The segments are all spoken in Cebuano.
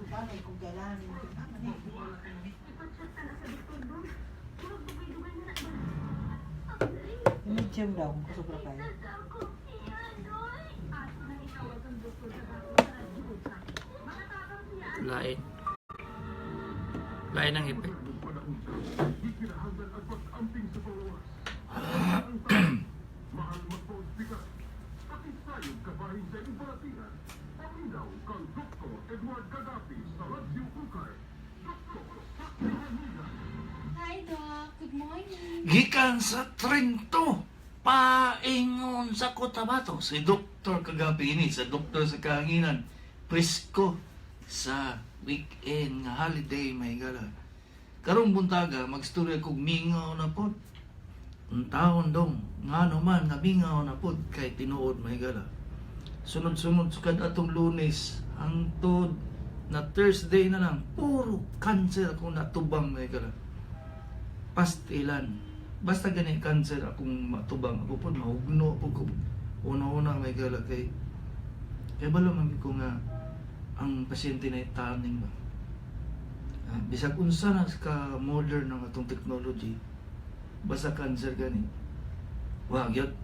Paano kung kailangan mo man eh. Medium daw kung sobra kayo. Lain. Lain ang ipit. Hi, Doc. Good morning. Gikan sa Trento, paingon sa Cotabato, si Dr. Kagabi ini, sa Doktor sa Kahanginan, presko sa weekend nga holiday may gala. Karong buntaga, magstorya kog mingaw na pod. Ang taon dong, ngano man nga mingaw na pod kay tinuod may gala. Sunod-sunod sukad atong Lunes, hangtod na Thursday na lang, puro cancer akong natubang may gala. Pastilan. Basta gani cancer akong matubang ako pod mahugno po ko. Una-una may gala kay kay balo man gyud ko nga ang pasyente na taning ba. Ah, bisag unsa na ka modern ang atong technology, basta cancer gani. Wa gyud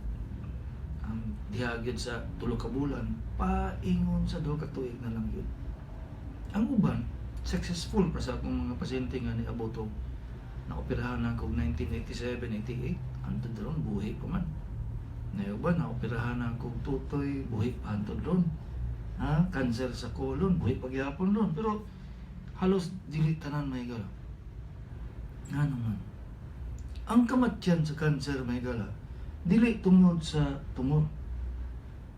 ang diha gyud sa 3 ka bulan paingon sa 2 ka tuig na lang gyud. Ang uban successful pa sa akong mga pasyente nga niabot og naoperahan na ako 1987, 88, hantod ron buhi pa man. Nayo ba, naoperahan na ako tutoy, buhi pa hantod ron. Ha? Cancer sa colon, buhi pa gyapon ron. Pero halos dili tanan may gala. Ngano man? Ang kamatyan sa cancer may gala, dili tungod sa tumor.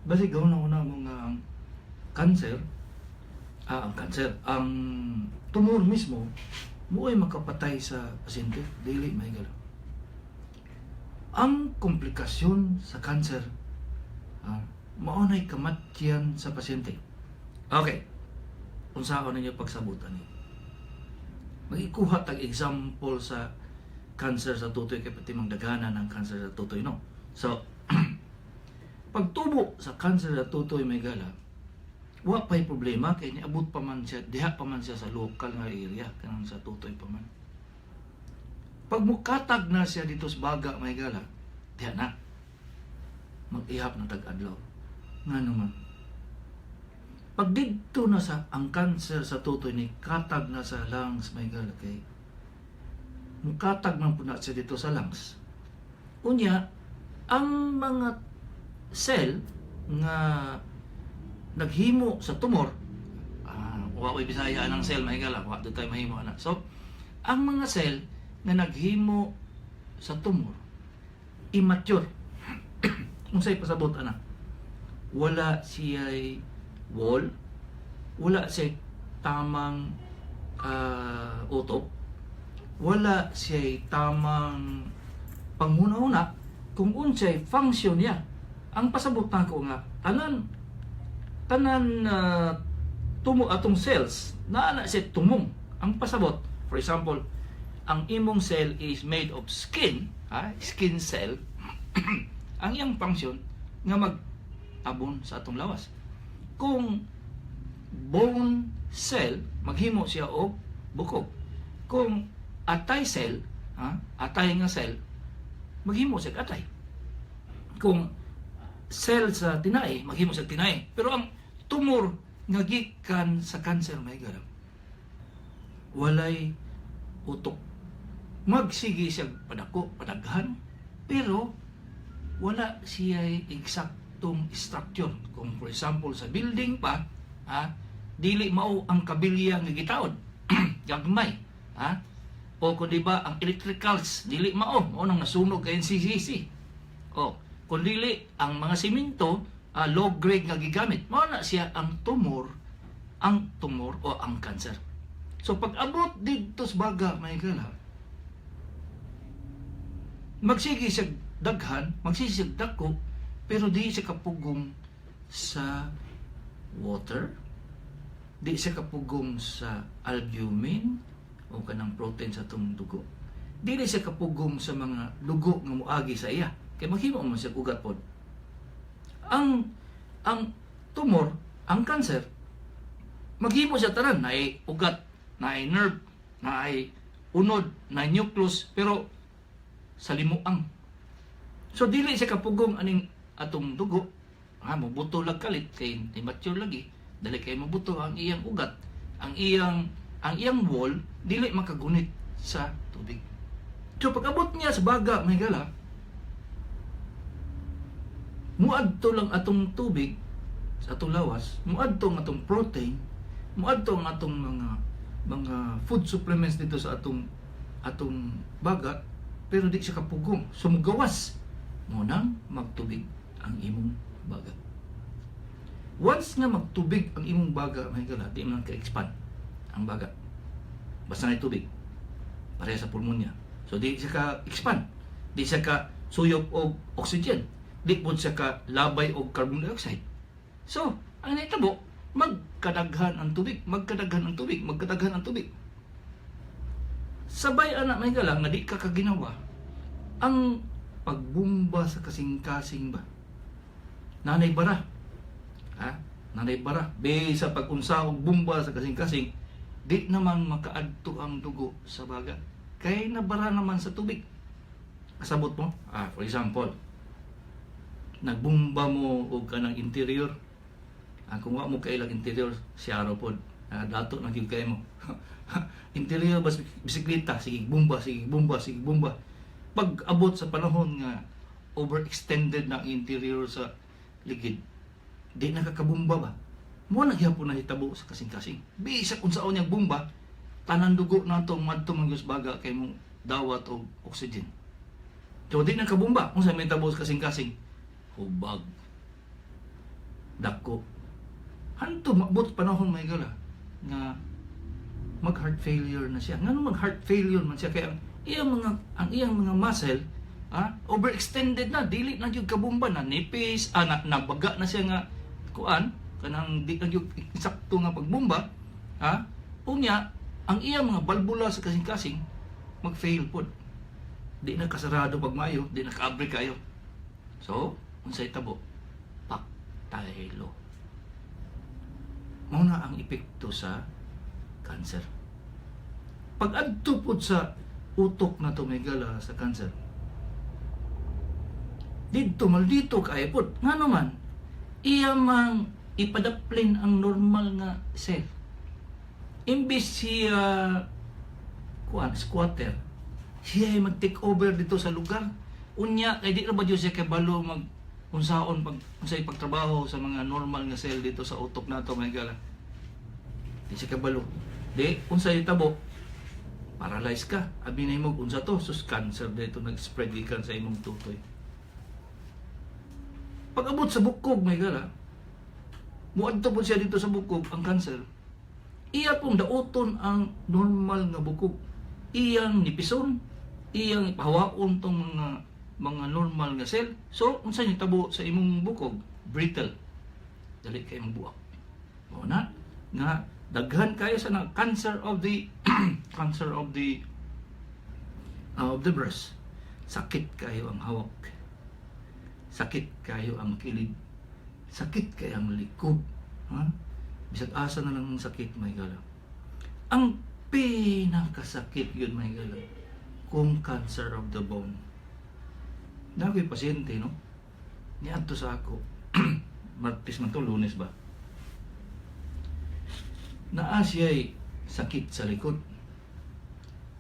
Basi gawin na una mo nga ang cancer, ang cancer, ang tumor mismo, mo'y makapatay sa pasyente, dili may gala. Ang komplikasyon sa cancer, mao na'y kamatyan sa pasyente. Okay. Unsaon ninyo pagsabutan ni? Magikuha tag example sa cancer sa tutoy kay pati mangdaghanan ang cancer sa tutoy, no. So, pagtubo sa cancer sa tutoy may gala, wa pa'y problema kay niabot pa man siya, diha pa man siya sa local nga area, kanang sa tutoy pa man. Pag mukatag na siya dito sa baga may gala, diha na. Mag-ihap na tag-adlaw. Nga naman. Pag didto na sa ang cancer sa tutoy ni katag na sa lungs may gala kay mukatag man pud na siya dito sa lungs. Unya, ang mga cell nga naghimo sa tumor, wa ko'y Bisaya ng cell may gala, wa do tayo mahimo ana. So, ang mga cell nga naghimo sa tumor immature. Unsay pasabot ana? Wala siya'y wall, wala siya'y tamang utok, wala siya'y tamang panguna-una kung unsay function niya. Ang pasabot nako nga tanan tanan tumo atong cells naa na siya tumong. Ang pasabot, for example, ang imong cell is made of skin, ha? Skin cell. Ang iyang function nga magtabon sa atong lawas. Kung bone cell, maghimo siya og bukog. Kung atay cell, ha? Atay nga cell, maghimo siya og atay. Kung cell sa tinai, maghimo siya og tinai. Pero ang tumor nga gikan sa cancer may gala, walay utok. Magsige siya padako, padaghan, pero wala siya eksaktong structure. Kung for example sa building pa, ha, dili mao ang kabilya nga gitaod. Gagmay, ha? O kung di ba ang electricals dili mao, mao nang nasunog kay NCCC. O kung dili ang mga simento low grade nga gigamit, mao na siya ang tumor o ang cancer. So pag abot didto sa baga may gala, magsige siya daghan, magsige siya dako, pero di siya kapugong sa water, di siya kapugong sa albumin o kanang protein sa atong dugo. Dili siya kapugong sa mga dugo nga moagi sa iya. Kay maghimo man siya ugat pod. Ang Ang tumor, ang cancer, maghimo siya tanan, naay ugat, naay nerve, naay unod, naay nucleus, pero sa limuang. So dili siya kapugong aning atong dugo, ha, mobuto lang kalit kay immature lagi, dali kay mobuto ang iyang ugat, ang iyang wall dili makagunit sa tubig. So pag-abot niya sa baga, mga higala, muadto lang atong tubig sa atong lawas, muadto ang atong protein, muadto ang atong mga food supplements dito sa atong baga, pero di siya kapugong. So mugawas mo nang magtubig ang imong baga. Once nga magtubig ang imong baga, mga higala, di man ka-expand ang baga. Basta na tubig. Pareha sa pulmonya. So di siya ka-expand. Di siya ka suyop og oxygen. Di po siya ka labay og carbon dioxide. So, ang nahitabo, magkadaghan ang tubig, magkadaghan ang tubig, magkadaghan ang tubig. Sabay ana, mga higala, nga di ka kaginawa, ang pagbumba sa kasing-kasing ba? Nanay bara. Ha? Nanay bara. Bisa pag-unsa og bumba sa kasing-kasing, di naman makaadto ang dugo sa baga. Kay nabara naman sa tubig. Kasabot mo? Ah, for example, nagbumba mo og kanang interior. Ah, kung wa mo kailang interior, siyaro pod. Ah, dato na gyud kay mo. Interior bas bisikleta, sige bumba, sige bumba, sige bumba. Pag abot sa panahon nga overextended na ang interior sa ligid, di nakakabumba ba? Mo na gyapon na hitabo sa kasing-kasing. Bisag unsaon niyang bumba, tanan dugo nato madto man gyud sa baga kay mong dawat og oxygen. So di nakabumba kung sa may tabo sa kasing-kasing, hubag. Dako. Hanto maabot panahon, mga higala, nga mag heart failure na siya. Ngano mag heart failure man siya? Kay ang iyang mga muscle, ah, overextended na, dili na gyud kabumba na nipis, ah, na, nabaga na siya nga kuan kanang di na gyud eksakto nga pagbumba, ha? Unya ang iyang mga balbula sa kasing-kasing mag-fail pod. Di na kasarado pag maayo, di na kaabre kayo. So, unsay tabo? Paktaylo. Mao na ang epekto sa cancer. Pag adto pod sa utok na to, mga higala, sa cancer, didto maldito kaayo pod. Ngano man, iya mang ipadaplin ang normal nga cell. Imbis siya kuan squatter, siya ay mag-take over dito sa lugar. Unya kay di ra ba jud siya kabalo mag unsaon pag unsay pagtrabaho sa mga normal nga cell dito sa utok nato, mga higala? Di siya kabalo. Di unsay tabo? Paralyzed ka. Abi na imo, unsa to? Sus, cancer dito nag-spread gikan sa imong tutoy. Pag abot sa bukog, mga higala, muadto po siya dito sa bukog ang cancer. Iya pong dauton ang normal nga bukog. Iyang nipison, iyang ipahawaon tong mga normal nga cell. So, unsa ni tabo sa imong bukog? Brittle. Dali kay buak. Mao na nga daghan kayo sa na cancer of the breast. Sakit kayo ang hawak. Sakit kayo ang kilid. Sakit kayo ang likod. Ha? Bisag asa na lang ang sakit, mga higala. Ang pinakasakit yun, mga higala, kung cancer of the bone. Naa ko'y pasyente, no? Niadto sa ako. Martes man to, Lunes ba? Naa siya'y sakit sa likod.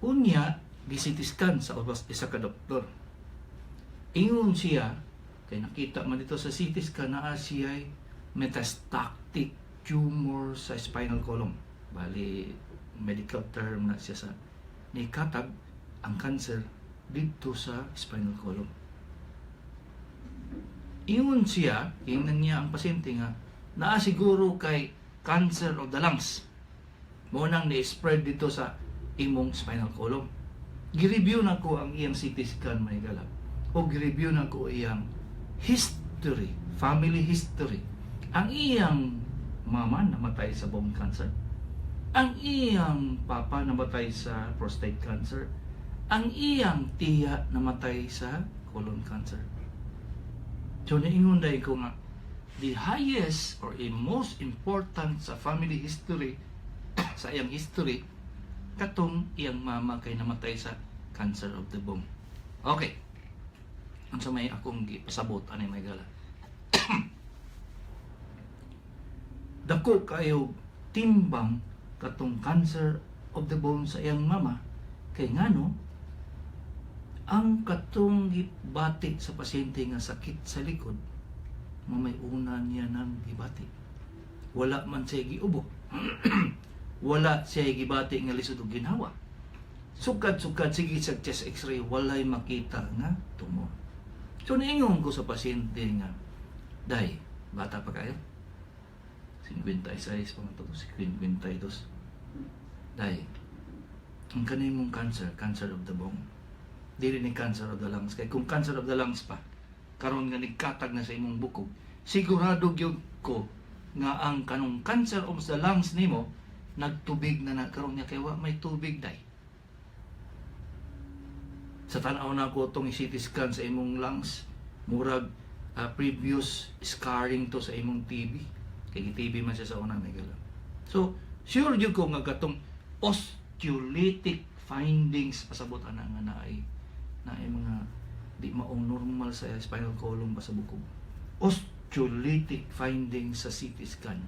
Unya, gi-CT scan sa isa ka doktor. Ingon siya, kay nakita man dito sa CT scan, naa siya'y metastatic tumor sa spinal column. Bali, medical term na siya sa nikatag ang cancer dito sa spinal column. Ingon siya, ingnan niya ang pasyente nga, naa siguro kay cancer of the lungs. Mo nang ni-spread dito sa imong spinal column. Gi-review na ko ang iyang CT scan, mga higala. O gi-review na ko iyang history, family history. Ang iyang mama namatay sa bone cancer. Ang iyang papa namatay sa prostate cancer. Ang iyang tiya namatay sa colon cancer. So niingon dahil ko nga, The highest or a most important sa family history, sa iyang history, katong iyang mama kay namatay sa cancer of the bone. Okay. Unsa may akong gipasabot ani, mga higala? Dako kayo timbang katong cancer of the bone sa iyang mama kay ngano ang katong gibati sa pasyente nga sakit sa likod, mamay una niya nang gibati. Wala man siya giubo, wala siya gibati nga lisod og ginhawa. Sukad-sukad sige sa chest X-ray, walay makita nga tumor. So niingon ko sa pasyente nga, "Day, bata pa kayo, 56 pa man to, 52. Day, ang kanay mong cancer, cancer of the bone. Dili ni cancer of the lungs. Kay kung cancer of the lungs pa, karon nga nigkatag na sa imong bukog, sigurado gyud ko nga ang kanong cancer of the lungs nimo nagtubig na na karon niya kay wa may tubig, day. Sa tan-aw na ko tong CT scan sa imong lungs, murag previous scarring to sa imong TB." Kay TB man siya sa una, mga higala. So, sure jud ko nga katong osteolytic findings, pasabot ana nga naay mga di maong normal sa spinal column ba sa bukog. Osteolytic findings sa CT scan.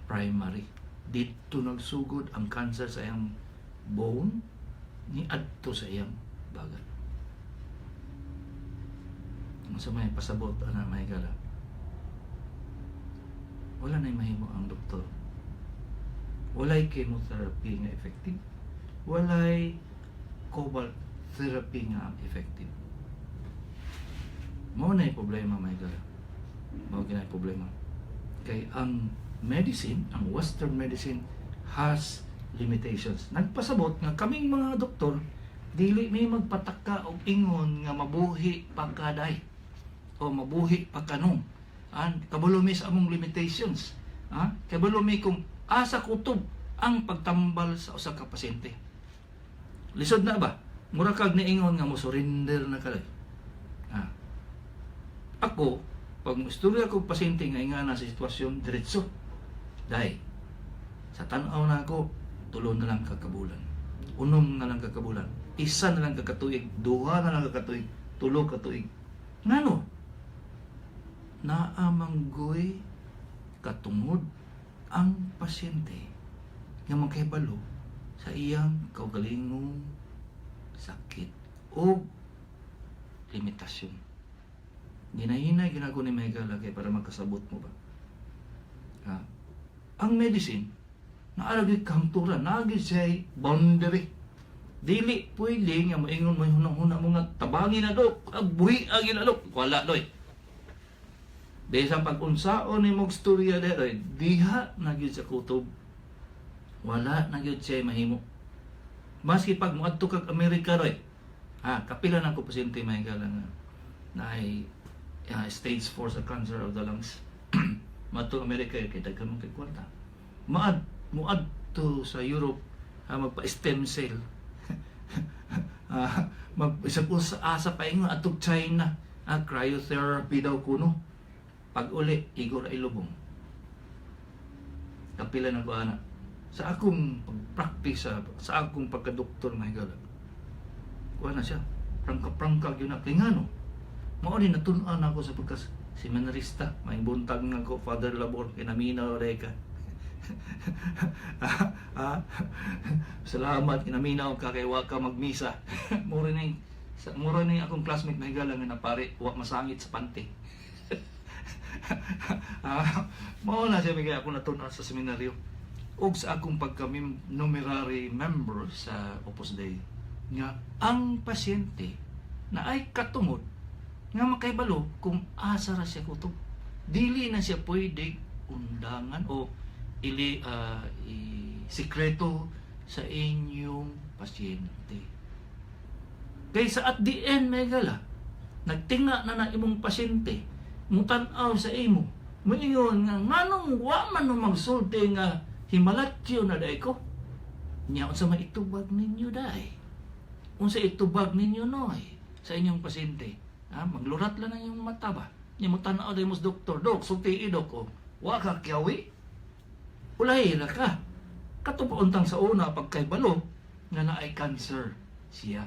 Primary. Dito nagsugod ang cancer sa iyang bone ni adto sa iyang baga. Ang sa may pasabot ana, mga higala, wala na mahimo ang doktor. Walay chemotherapy nga effective. Walay cobalt therapy nga effective. Mao na yung problema, mga higala. Mao gyud na problema. Kay ang medicine, ang Western medicine has limitations. Nagpasabot nga kaming mga doktor, dili may magpataka og ingon nga mabuhi pa ka, day, o mabuhi pa ka nung. An kabalo mi sa among limitations. Ha? Kabalo mi kung asa kutob ang pagtambal sa usa ka pasyente. Lisod na ba? Mura kag niingon nga mo surrender na kalay. Ha? Ako, pag istorya ko pasyente nga ingana sa sitwasyon, diretso. "Day, sa tan-aw na ako, 3 na lang ka kabulan. 6 na lang ka kabulan. 1 na lang ka katuig, 2 na lang ka katuig, 3 ka tuig." Ngano? Naa man goy katungod ang pasyente nga makahibalo sa iyang kaugalingong sakit o limitasyon. Ginahinay ginako ni Mega lagi para magkasabot mo ba. Ha? Ang medicine, naa gyud kahangturan, naa gyud siya boundary. Dili pwede nga moingon mo hunang-huna mo nga tabangi na, dok, ag buhi agi na, dok. Wala, doy. Bisan pag unsaon ni mong storya doy, diha na gyud sa kutob. Wala na gyud siya mahimo. Maski pag moadto kag Amerika, roy. Ha, kapila na ko pasyente, mga higala, nga naay stage 4 sa cancer of the lungs. Maadto Amerika kay daghan man kay kwarta. Maad moadto sa Europe, ha, magpa stem cell. Ah, mag isang sa asa pa ingon adtog China, ah, cryotherapy daw kuno. Pag uli, igo ra ilubong. Kapila na ko ana. Sa akong pag-practice sa akong pagkadoktor, mga higala. Kuha na siya. Prangka-prangka gyud na kay ngano. Mao ni natun-an ako sa pagka seminarista. May buntag nga ko, Father Labor, kinaminaw reka. Ah, salamat kinaminaw ka kay wa ka magmisa. Mura ni akong classmate, mga higala, nga napare wa masangit sa panty. Ah, mao na siya bigay ako natun-an sa seminaryo. Ug sa akong pagka numerary member sa Opus Dei nga ang pasyente na ay katungod nga makahibalo kung asa ra siya kutob. Dili na siya pwede undangan o ili i sikreto sa inyong pasyente. Kaysa at the end, mga higala, nagtinga na na imong pasyente, mutan-aw sa imo, muingon nga nganong wa man no magsulti nga himalatyo na day ko. Nya unsa may itubag ninyo, day? Unsa itubag ninyo, noy, sa inyong pasyente? Ha, maglurat lang ang inyong mata ba? Nya mo tan-aw mo sa doktor, "Dok, sulti, dok, oh. Wa ka kiyawi. Ulahi ra ka." Kato pa untang sa una pagkaybalo nga naay cancer siya.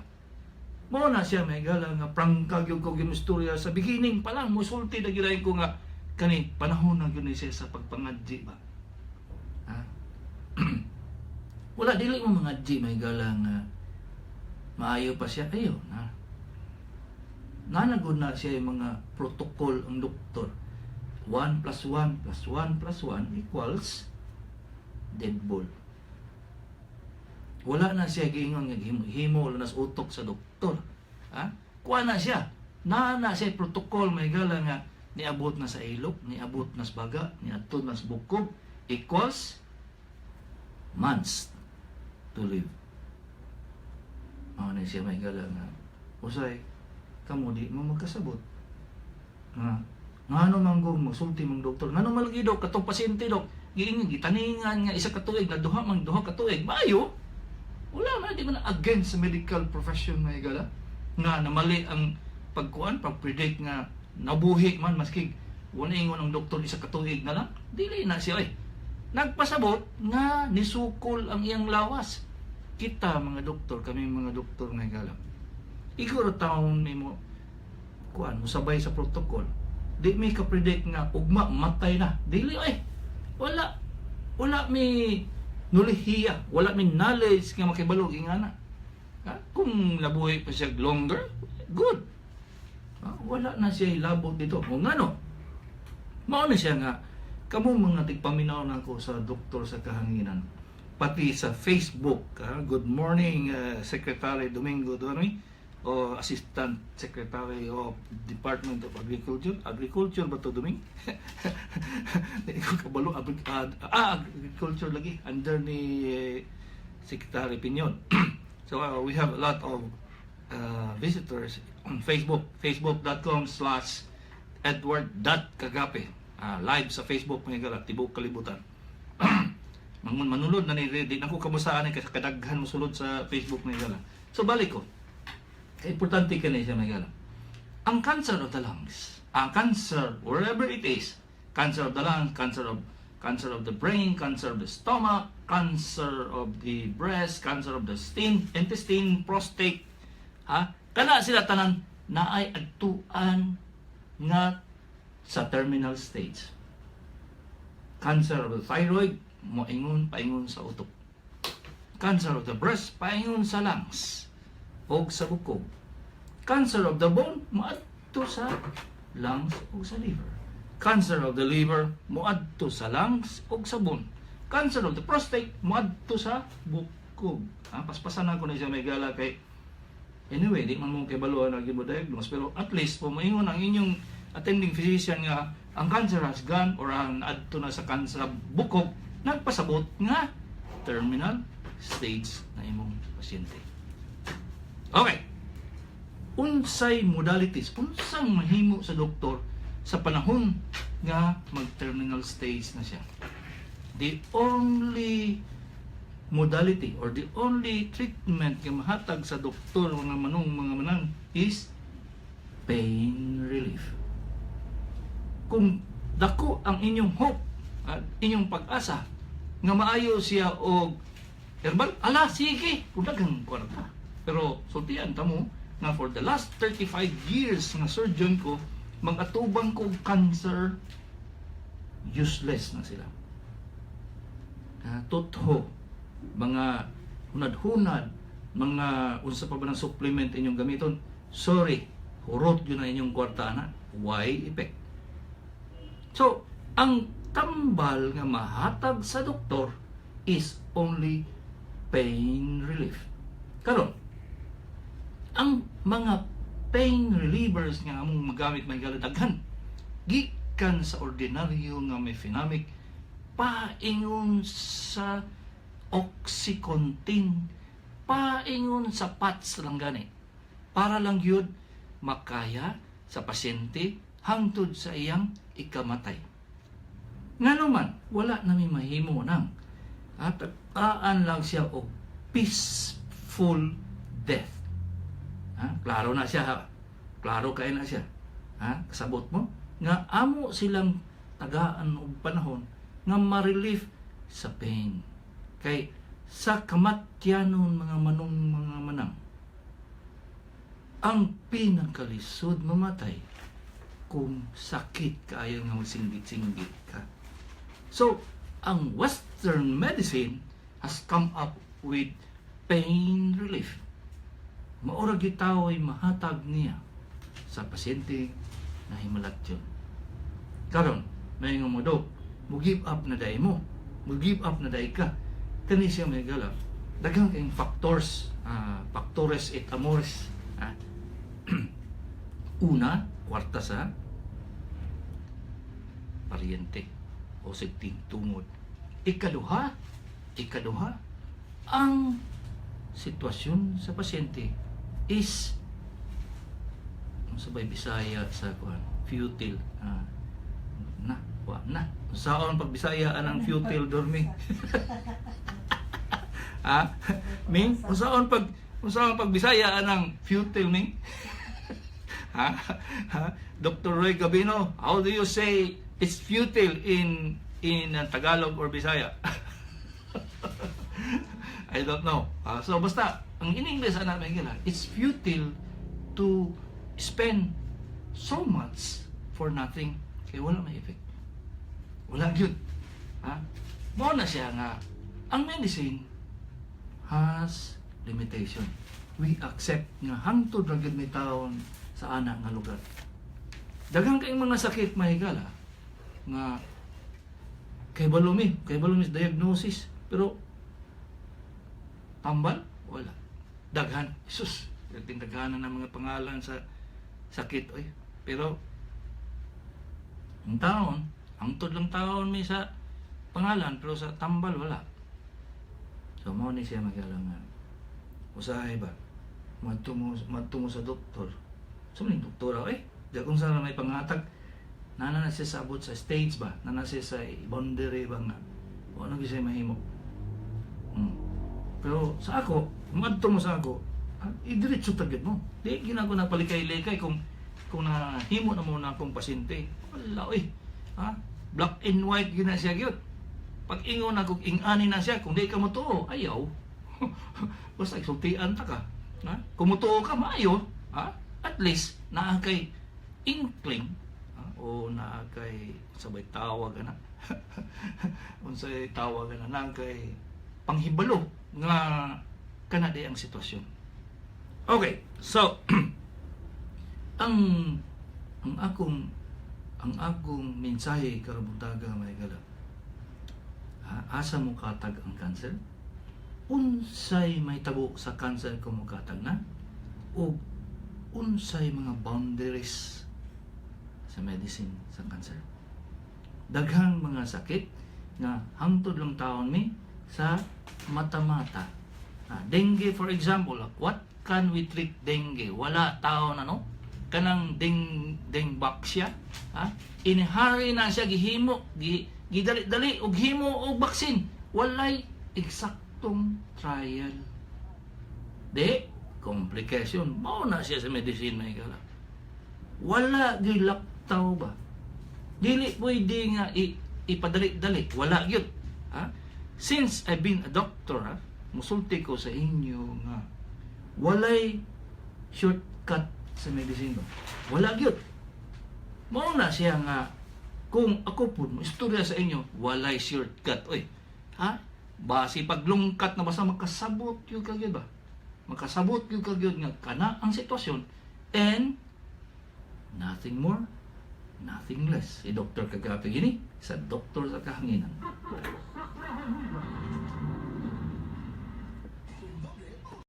Mao na siya, mga higala, nga prangka gyud ko gyud istorya sa beginning pa lang, musulti na gyud ko nga kani panahon na gyud ni siya sa pagpangadji ba. Ha? Wala, dili mo mangadji, mga higala, nga maayo pa siya ayo na. Nanagod na siya yung mga protocol ang doktor. 1 plus 1 plus 1 plus 1 equals dead ball. Wala na siya giingon nga himo, himo na sa utok sa doktor. Ha? Kuha na siya. Na siya protocol, mga higala, nga niabot na sa ilok, niabot na sa baga, niadto na sa bukog, equals months to live. Mao na siya, mga higala, nga usay kamo di mo magkasabot. Nga ngano man gong magsulti mang doktor, ngano malagi, dok, katong pasyente, dok, giingon gitaningan nga isa ka tuig na duha mang duha ka tuig maayo. Wala man, di man against sa medical profession, mga higala, nga namali ang pagkuan, pag-predict nga nabuhi man maski wala ingon ang doktor isa ka tuig na lang. Dili na siya eh nagpasabot nga nisukol ang iyang lawas. Kita mga doktor, kami mga doktor, mga higala, iguro taon mo kuan mo sabay sa protocol. Di may ka-predict nga ugma matay na. Dili ay, wala wala mi nulihiya, wala mi knowledge nga makibalo ingana. Ha? Kung nabuhi pa siya longer, good. Ha? Wala na siya hilabot dito kung ano. Mao na siya nga kamo mga tigpaminaw nako sa Doktor sa Kahanginan, pati sa Facebook, ha? Good morning, Secretary Domingo Dormi o Assistant Secretary of Department of Agriculture. Agriculture ba to, Doming? Di ko kabalo. Agriculture lagi, under ni Secretary Piñon. So we have a lot of visitors on Facebook, facebook.com/edward.kagape. Live sa Facebook, mga higala, tibok kalibutan. Mangun manulod na ni di na ko kamustaan kasi kadaghan mosulod sa Facebook, mga higala. So balik ko. Kay importante kani siya, mga higala. Ang cancer of the lungs, ang cancer wherever it is, cancer of the lungs, cancer of the brain, cancer of the stomach, cancer of the breast, cancer of the skin, intestine, prostate, ha? Kana sila tanan naay adtuan nga sa terminal stage. Cancer of the thyroid, moingon paingon sa utok. Cancer of the breast, paingon sa lungs o sa bukog. Cancer of the bone, moadto sa lungs o sa liver. Cancer of the liver, moadto sa lungs o sa bone. Cancer of the prostate, moadto sa bukog. Ah, paspasan ako na siya, mga higala, kay anyway, di man mo kay na mo diagnose, pero at least kung moingon ang inyong attending physician nga ang cancer has gone or ang adto na sa cancer bukog, nagpasabot nga terminal stage na imong pasyente. Okay. Unsay modalities, unsang mahimo sa doktor sa panahon nga mag-terminal stage na siya? The only modality or the only treatment nga mahatag sa doktor, mga manong, mga manang, is pain relief. Kung dako ang inyong hope at inyong pag-asa nga maayo siya og herbal, ala sige, kung daghang kwarta. Pero sultian ta mo nga for the last 35 years nga surgeon ko, mag-atubang ko og cancer, useless na sila. Ah, totoo, mga hunad-hunad, mga unsa pa ba ng supplement inyong gamiton, sorry, hurot yun na inyong kwarta na, why effect. So, ang tambal nga mahatag sa doktor is only pain relief. Karon, ang mga pain relievers nga among magamit, mga higala, daghan. Gikan sa ordinaryo nga mefenamic, paingon sa Oxycontin, paingon sa PATS lang gani. Para lang yun makaya sa pasyente hangtod sa iyang ikamatay. Ngano man, wala na mi mahimo nang at aan lang siya og peaceful death. Ha? Klaro na siya, ha? Klaro kay na siya. Ha? Kasabot mo? Nga amo silang tagaan og panahon nga ma-relief sa pain. Kay sa kamatyanon, mga manong, mga manang, ang pinakalisod mamatay kung sakit kaayo nga magsinggit-singgit ka. So, ang Western medicine has come up with pain relief. Mao ra gyud ay mahatag niya sa pasyente na himalatyon. Karon, may nga mo, "Dok, mo give up na diay mo. Mo give up na diay ka." Kani siya, mga higala. Daghang kayong factors, factores et amores. Una, kwarta sa paryente o sa tungod. Ikaduha, ang sitwasyon sa pasyente is ang sabay Bisaya sa kuan, futile. Na wa na saon pag Bisaya anang futile, dormi, ha, Ming? Unsaon pag Bisaya anang futile, Ming, ha ha? Dr. Roy Gabino, how do you say it's futile in Tagalog or Bisaya? I don't know. So basta ang in English ana may gila, it's futile to spend so much for nothing kay wala may effect. Wala gyud. Ha? Mao na siya nga ang medicine has limitation. We accept nga hangtod ra gyud may taon sa ana nga lugar. Daghang kayong mga sakit, mahigala, nga kay balo mi sa diagnosis, pero tambal wala. Daghan, sus, daghanan ng mga pangalan sa sakit oy. Pero ang taon, hangtod lang taon may sa pangalan, pero sa tambal wala. So mao ni siya magalangan. Usahay ba? Madto mo sa doktor. So maning doktora eh. Di kung sana may pangatag. Nana na siya sa abot sa stage ba? Nana siya sa boundary ba nga? Wala na siya mahimo. Pero sa ako, madto mo sa ako, idiretso ta gyud mo. Di ginako na palikay-likay kung nahimo na mo na akong pasyente. Wala oy. Ha? Black and white gyud na siya gyud. Pag ingon na kung ingani na siya, kung di ka motuo, ayaw. Basta sultian ta ka. Ha? Kung motuo ka, maayo. Ha? At least, naa kay inkling, ha? O naa kay sabay tawag ana. Unsay tawag ana, naa kay panghibalo nga kana di ang sitwasyon. Okay, so ang akong mensahe karong buntaga, mga higala. Ha, asa mo katag ang cancer? Unsay may tabo sa cancer kung mokatag na? O unsay mga boundaries sa medicine sa cancer? Daghang mga sakit nga hangtod lang taon mi sa mata-mata. Dengue, for example, what can we treat dengue? Wala taon ano? Kanang Dengvaxia, ha? Inihari na siya gihimo, gidali-dali og himo og vaccine. Walay eksaktong trial. De, complication. Mao na siya sa medicine, may gala. Wala gyud laktaw ba? Dili pwede nga ipadali-dali. Wala gyud. Ha? Since I've been a doctor, ha, musulti ko sa inyo nga walay shortcut sa medicine ba? Wala gyud. Mao na siya nga kung ako po mo istorya sa inyo, walay shortcut oy. Ha? Basi paglungkat na basta makasabot gyud ka gyud ba? Makasabot gyud ka gyud nga kana ang sitwasyon and nothing more, nothing less. Si Dr. Kagapi gini sa Doktor sa Kahanginan.